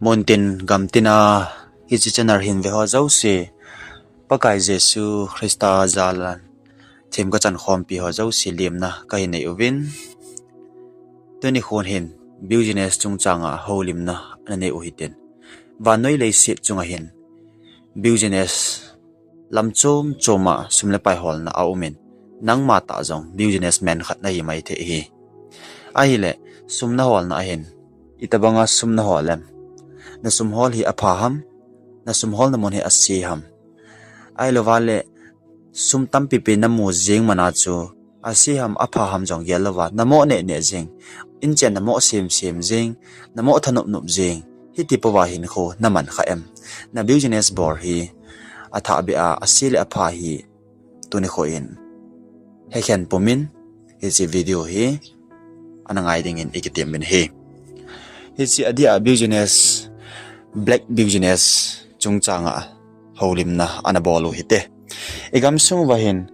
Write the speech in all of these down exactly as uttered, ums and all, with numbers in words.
Muntin gamtina hiche channel hin ve ho jouse, Pakai Jesu Christa jalan themgao kachan khompi ho jouse lemna kahin nei uvin. Tuni khun hin business chungchanga houlimna ana nei u hitin. Vannoi leiset chunga hin business lam chom choma sum le pai holna aumin, nangma tah jong businessman khat nahi maithei ahi. Ahile, sum naholna ahin, itobanga sum nahol em? Nasum hol hi apha ham? Nasum holna mun hi ase ham? Ahilouva le, sum tampi pi namu jeng mana chu, ase ham apha ham jong gel louva, namoh neh neh jeng, inchen namoh sem sem jeng, namoh thanop nop jeng, hiti pouva hinkho naman kha em? Na business bol hi athah beh a, ase le apha hi tuni kho in hekhen pumin, hiche video hi ana ngai dingin ikitem uvin ahi. Hiche adia business, black business chungchanga houlimna ana bol u hite. Igamsung uva hin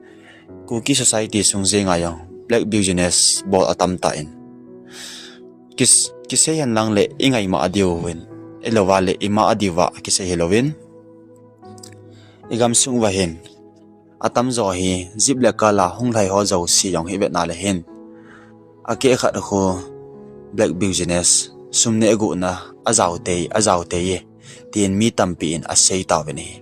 Kuki society sung jenga jong black business bol atam tan, kisei hen lang le ingaima adiuvin, ahilouva le ima adiuva kisei hilouvin, igamsung uva hin atamjo hi jeep le car a hung lhai ho jouse jong hi vetna le hin, akeh khat khu black business, sum neh guhna ajao tei, ajao tei e, tin mi tampi in asei tauvin ahi.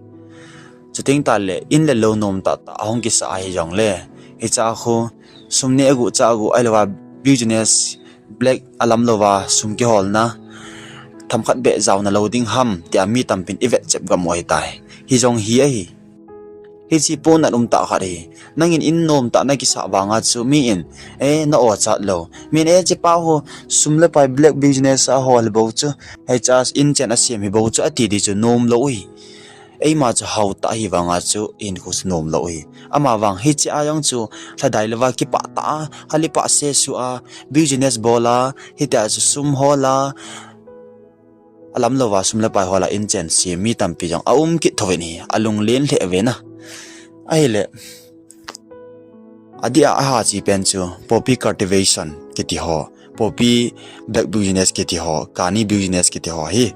Chuteng tahle in le lou nom tahtah ahung kisah ahijongle, hichea khu sum neh guh chah guh ahilouva business, black alam louva sum kiholna, themkhat beh jaona lou ding ham tia mi tampin ivet chep gam u ahitai. Hijong hi ahi. Hiche pohnat umtah khat ahi. Nangin in nomtah nakisah vanga chu mi in, e, na-ochat lou, min, e, hichepa ho sum le pai black business ahol bou chu, hichea inchen asem hibou chu ati di chu nomlou ahi. Eima chu haotah ahivanga chu hinkho chu nomlou ahi. Amavang hichea jong chu lhadai louva kipah tah a, khat le khat sesuh a, business bol a, hitia chu sum hol a, alam louva sum le pai hol a inchen sem mi tampi jong aum kit thouvin ahi, alunglen lheh uvin a. Ahile, adia ahache pen chu poppy cultivation kiti ho, poppy black business kiti ho, kani business kiti ho hi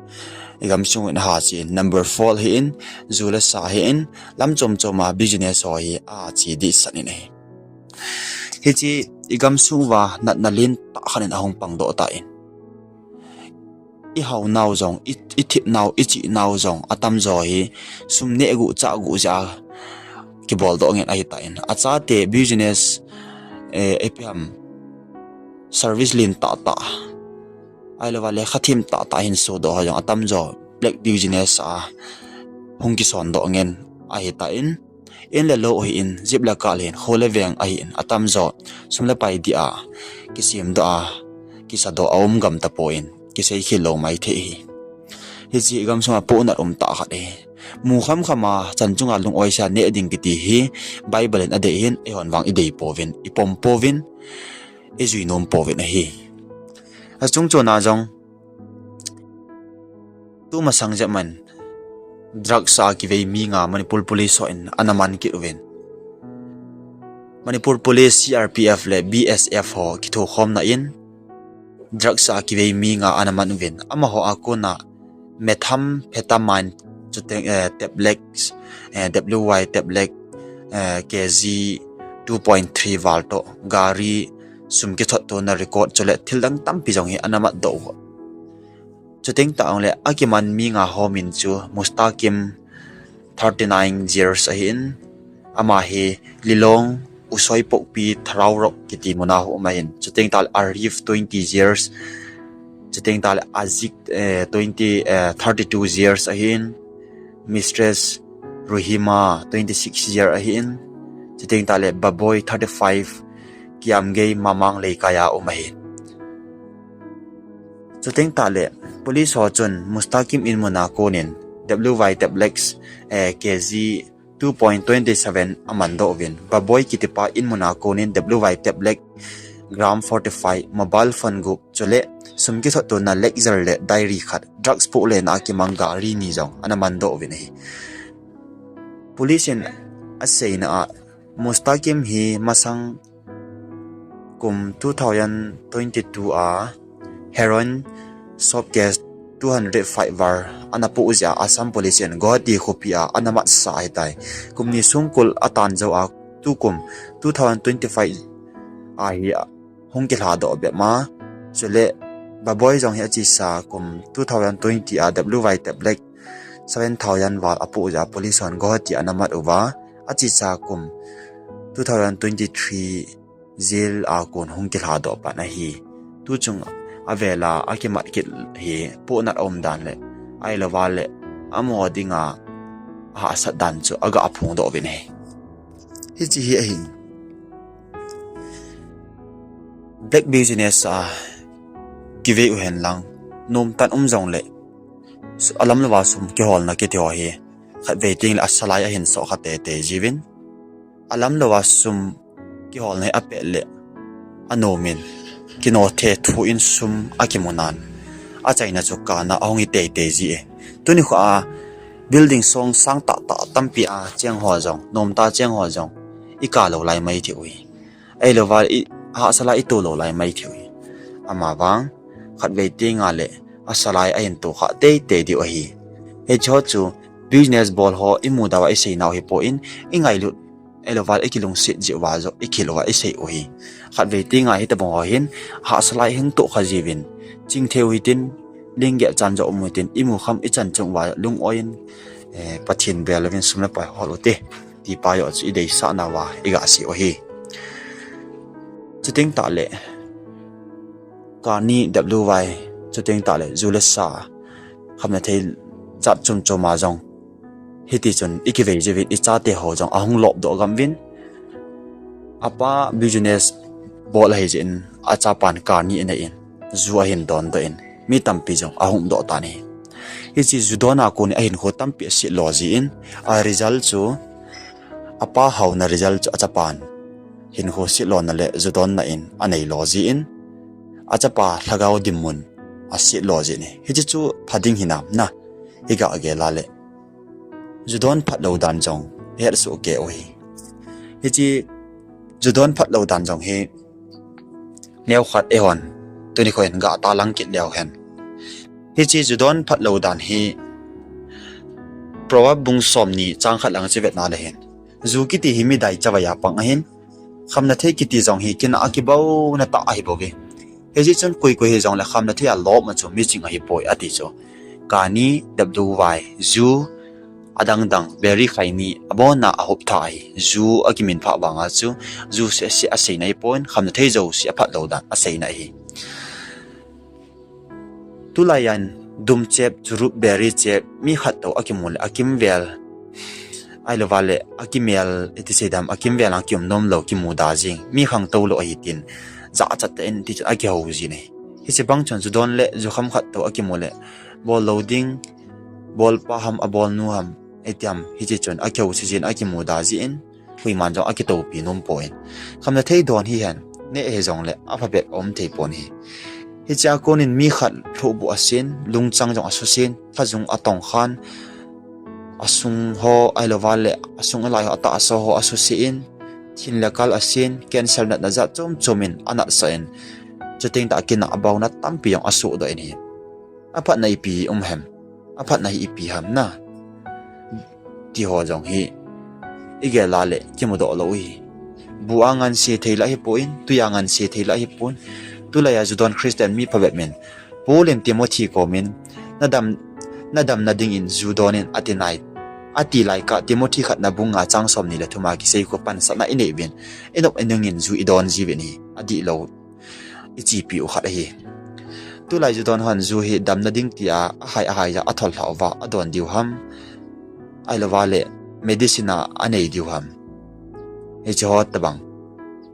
igamsung in ahache in, number four hi in, ju le sa hi in, lam chom choma business ho hi ahache dehset in ahi. Hiche igamsung uva natna lentah khat in ahung pangdoh tan, ihaonau jong, i, ithipnau, ichihnau jong atamjo hi sum neh guh chah guh jeh a kiboldoh ngen ahitan, achate business, eh, ipi ham, service lentah tah, ahilouva lekha them tahtah hin sodoh ho jong atamjo black business a hung kisondoh ngen ahitan, in le lou ahin, jeep le car ahin, kho le veng ahin, atamjo sum le pai dia kisemdoh a, kisadoh aum gam tapon, kisei khel lou maithei ahi. Hiche igamsunga pohnat umtah khat ahi. Mu khamkhama chan chunga lung-oisa neh ding kiti hi Bible in adei ahin, eihon vang idei pouvin, ipom pouvin, ijui nom pouvin ahi. Achungchona jong, tumasang jep man drugs a kivei mi nga Manipur Police hon ana man kit uvin, Manipur Police, C R P F le B S F ho kithokhomna in drugs a kivei mi nga ana man uvin, amaho a kona methamphetamine chuteng, eh, tablet, eh, W Y tablet, eh, K G two point three val toh, gari, sum kithottona record chule thildang tampi jong hi ana matdoh u. Chuteng tah jongle akiman mi nga ho min chu Mustaqim, thirty-nine years ahin, ama hi Lilong, Usoipokpi, Tharaurok kiti muna hung um ahin. Chuteng tahle Arif, twenty years. Chuteng tahle Azik, eh, twenty, eh, thirty-two years ahin. Mistress Ruhima, twenty-six year ahin. Chuteng tahle Baboi, thirty-five, Kiamgei, Mamang Leikai a um ahin. Chuteng tahle police ho chun Mustaqim in muna konin W Y tablet, eh, K G two point twenty seven amandoh uvin, Baboi kitipa in muna konin W Y tablet gram forty-five, mobile phone gup, chule sum kithottona ledger le diary khat, drugs pohlena a kimang gari ni jong ana mandoh uvin ahi. Police in aseina a, Mustaqim hi masang kum two thousand twenty-two a heroin soap case two hundred five var ana poh jeh a Assam Police in Guwahati khopi a ana matsah ahitai. Kum ni sungkul atan jou a tukum two thousand twenty-five a hi hung kilhadoh bep ma. Chule Baboi jong hi achesa kum two thousand twenty a W Y tablet seven thousand val apoh jeh a police hon Guwahati ana mat uva. Achesa kum two thousand twenty-three jail a kon hung kilhadoh pan ahi. Tuchung a vela akimat kit hi pohnat aum dan le, ahilouva le, amaho dinga ahahsat dan chu aga phongdoh uvin ahi. Hiche hi ahin. Black business a kivei u hen lang, nomtah in um jongle, alam louva sum kiholna kiti ho hi khatvei tengle asalai ahin sohkha teitei jiuvin. Alam louva sum kiholna hi apet le anomin, kinothe thu in sum akimunan, achaina chu kana ahung hi teitei ji e. Tuni khoa building song sang tahtah tampi a cheng ho jong, nomtah cheng ho jong ikah lou lai mai thei uhi. Ahilouva hahsa lai ito lou lai mai thei uhi. Amavang khatvei tengle asalai ahin tohkhah teitei diu ahi. Hiche ho chu business bol ho imuda uva iseinau hipon, ingailut, ahilouva ikilungset jeh uva joh ikhel uva isei uhi. Khatvei tengle hitobang ho hin hahsa lai hung tohkhah jiuvin, chingthei u hitin, ling gel chan joh um u hitin, imu kham ichan chung uva lung-oi in, Pathen bel uvin sum le pai hol ute, tipa joh chu ideisah nauva igasei uhi. Chuteng tahle kani W Y, chuteng tahle ju le sa, khamna thei jat chom chom a jong hitichun ikivei jiuvin, ichate ho jong ahung lopdoh gam uvin. Apa business bol ahijeh in achapan kani ana in, ju ahin dondoh in, mi tampi jong ahung doh tan ahi. Hiche ju dona kon in ahinkho tampi asetlo jin, a result chu, apa haona result chu achapan hinkho setlona le ju donna in aneilo jin, achapa lhagao dinmun asetlo jin ahi. Hiche chu pha ding hinam na, iga gel a le, ju don phatlou dan jong ihetsoh kei uhi. Hiche ju don phatlou dan jong hi neokhat eihon tuni khoa hin gatalang kit leu hen. Hiche ju don phatlou dan hi Proverb bung somni chang khat lang chu vetna le hin, ju kiti hi midai chavai a pang ahin, khamna thei kiti jong hi kinah a kibouna tah ahibouve. Hijeh chun koi koi hijongle khamna thei a lop ma chu miching ahipoi ati chu. Kani, W Y, ju, adang dang, beri khaini, abona ahop tha ahi. Ju akiminphah vanga chu, ju seh seh aseina ahipon, khamna thei jouse aphatlou dan aseina ahi. Tulai an dumchep, churup, beri chep, mi khat toh akimu le akimvel, ahilouva le akimel, iti seidam, akimvel a kium nomlou kimuda jing, mi khangtou lou ahi tin, jachat tah in tichun akihou jin ahi. Hiche bang chun ju don le ju kham khat toh akimu le, bol lou ding, bolpa ham, abolnu ham, iti ham, hiche chun akihou se jin akimuda jin, koiman jong akitoupi nompon. Khamna thei don hihen, neh hijongle aphabep aum theipon ahi. Hichea konin mi khat lhohbuh asen, lungchang jong asusen, lhajung atongkhan, asung ho, ahilouva le asung alai ho, atahsa ho asusen, thin le kal asen, cancer natna jat chom chom in anatsah in, chuteng tah kinah bouna tampi jong asohdoh in ahi. Aphatna ipi um hem? Aphatna hi ipi ham na, tiho jong hi igel a le kimudoh lou ahi. Bu a nganse thei lah hipon, tui a nganse thei lah hipon. Tulai a ju don Christian mi phabep in Paul in Timothy komin, nadam, nadamna dingin ju don in ati nai, ati lai kah Timothy khatna bung nga chang somni le thum a kisei khu pansatna inei uvin, inop inung in ju idon jiuvin ahi, adihlou ichepi u khat ahi. Tulai ju don hon ju hi damna ding tia ahai ahai a athollhah uva adon diu ham, ahilouva le medicine a anei diu ham? Hiche ho tobang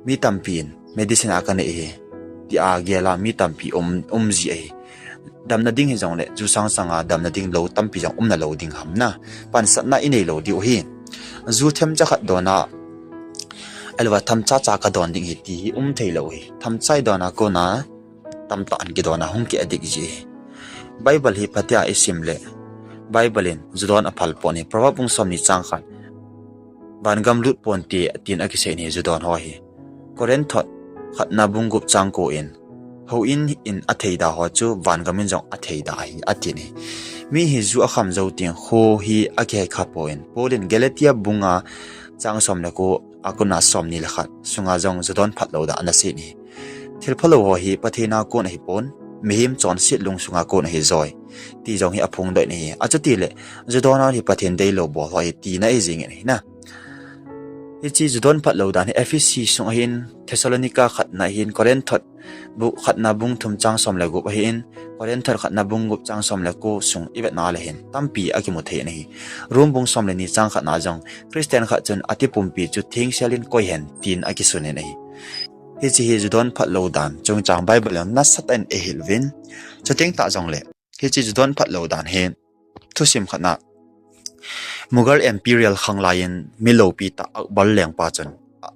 mi tampi in medicine a kanei ahi tia gel a mi tampi um, um ji ahi. Damna ding hijongle ju sangsang a damna ding lou tampi jong umna lou ding ham na, pansatna inei lou diu ahi. Ju themcha khat don a, ahilouva themcha cha kadon ding ahi ti hi um theilou ahi. Themcha idon a kona tamtah in kidon a hung kiadik ji ahi. Bible hi phatea isim le, Bible in ju don aphal pon ahi. Proverb bung somni chang khat, vangam lut ponte tin akisei in ahi ju don ho hi. Corinth khatna bung gup chang ko in, Houin in atheida ho chu vangam in jong atheida ahi, atin ahi. Mi hi ju akham jou teng kho hi akihe kha poi. Paul in Galatia bung nga chang som le ko a kon a som ni le khat sunga jong ju don phat lou dan ana sei in ahi. Thil phalou ho hi Pathen a kon ahi pon, mihem chonset lung sunga kon ahi joi, ti jong hi aphongdoh in ahi. Achuti le ju don ho hi Pathen deilou bol ho ahi tina ahi jing in ahi na. Hiche ju don phat lou dan hi Ephesi sung ahin, Thessalonica khatna ahin, Corinth bu-, khatna bung thum chang som le gup ahin, Corinth khatna bung gup chang som le ko sung ivet na le hin tampi akimu thei in ahi. Rome bung som le ni chang khatna jong Christian khat chun ati pumpi chu thengsel in koi hen tin akisun in ahi. Hiche hi ju don phat lou dan chungchang Bible in nasatah in eihil uvin. Chuteng tah jong le, hiche ju don phat lou dan hi thusim khatna Mughal Imperial khang laiyin mi loupi tah Akbar lengpa chun a-,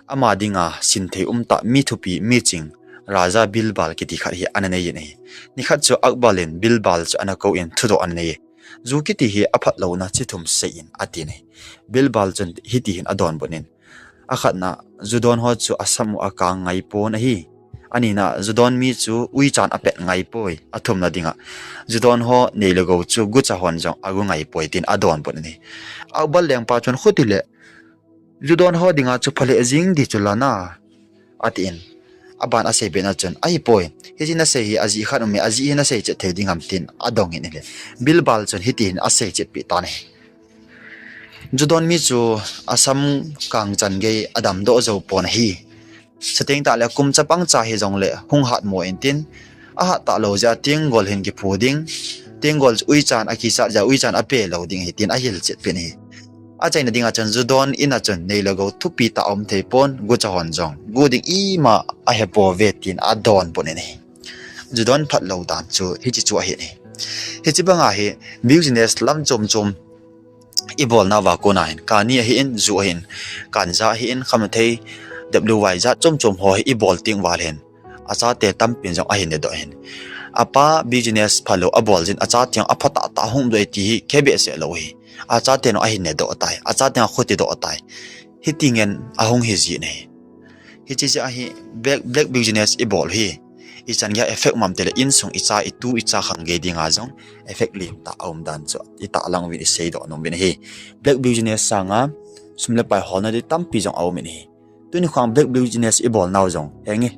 ama dinga sin thei um tah mi thupi mi ching Raja Bilbal kiti khat hi ana nei in ahi. Nikhat chu Akbar in Bilbal chu ana kou in thudoh ana nei. Ju kiti hi aphat louna chi thum sei in atin ahi. Bilbal chun hiti hin adonbut in. Akhatna, ju don ho chu asam u akang ngai pon ahi. Anina, ju don mi chu uichan apet ngai poi. Athumna dinga, ju don ho nei le gou chu gucha hon jong agu ngai poi tin adonbut in ahi. Akbar lengpa chun khuti le, ju don ho dinga chu phaleh jing di chu lana, atin. Aban asei bena chun, ahi poi. Hiche nasei hi ajeh khat um e, ajeh hi nasei chet thei ding ham tin adong in ahile, Bilbal chun hiti hin asei chetpeh tan ahi. Ju don mi chu asam kang chan gei adamdoh jou pon ahi. Chuteng tah le kum chapang cha hijongle hung hatmo in tin, ahat talou jeh a tenggol hin kiphu ding, tenggol chu uichan akichat jeh a uichan ape lou ding ahi tin ahil chetpeh in ahi. Achaina dinga chun ju don in a chun nei le gou thupi tah aum thei pon, gucha hon jong gu ding ima ahepouve tin adonbut in ahi. Ju don phat lou dan chu hiche chu ahin ahi. Hiche banga hi business lam chom chom ibolnauva kona hin, kani ahin, ju ahin, ganja ahin, khamthei, W Y jat chom chom ho hi ibol teng uva le hin, achate tampin jong ahin nedoh in ahi. Apa business phalou abol jin, achate jong aphatah tah ahung doh e ti hi khe behseh lou ahi. Achaten jong ahin nedoh tai, achaten jong akhuti doh tai. Hiti ngen ahung hiji in ahi. Hiche jeh a hi black, black business ibol hi ichan geiya effect um am tile insung, icha, itu, icha khang gei dinga jong effect lim tah aum dan chu itahlang uvin iseidoh nom uvin ahi. Black business sanga sum le pai holna ding tampi jong aum in ahi. Tuni khang black business ibolnau jong henge,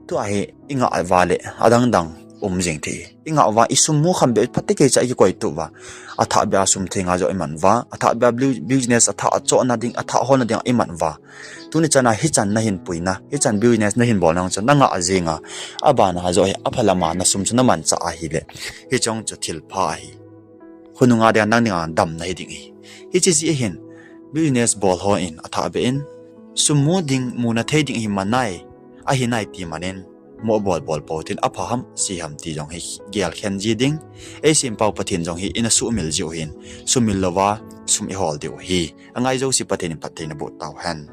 tua hi ingah uva le adang dang um jing thei. Ingah uva isum mu kham beh phat kei cha ikikoi tup uva, athah beh a sum thei nga joh iman uva, athah beh a bu-, business athah achohna ding, athah holna ding iman uva. Tuni chana hichan nahin puina, hichan business nahin bolna chu nangah jenga, abana joh hi aphalama nasum chu namanchah ahile, hiche jong chu thilpha ahi. Khonunga dinga nang dinga damna hiding ahi. Hiche jeh hin business bol hon athah beh in, sum mu ding, muna thei ding ahi manai, ahinai ti manin, moh bol bol pou tin apha ham, se ham ti jong hi gelkhen ji ding. Eisempau Pathen jong hi ina sumil jiu hin, sumil louva sum ihol diu ahi. Angai jouse Pathen in phattheina boh tauhen.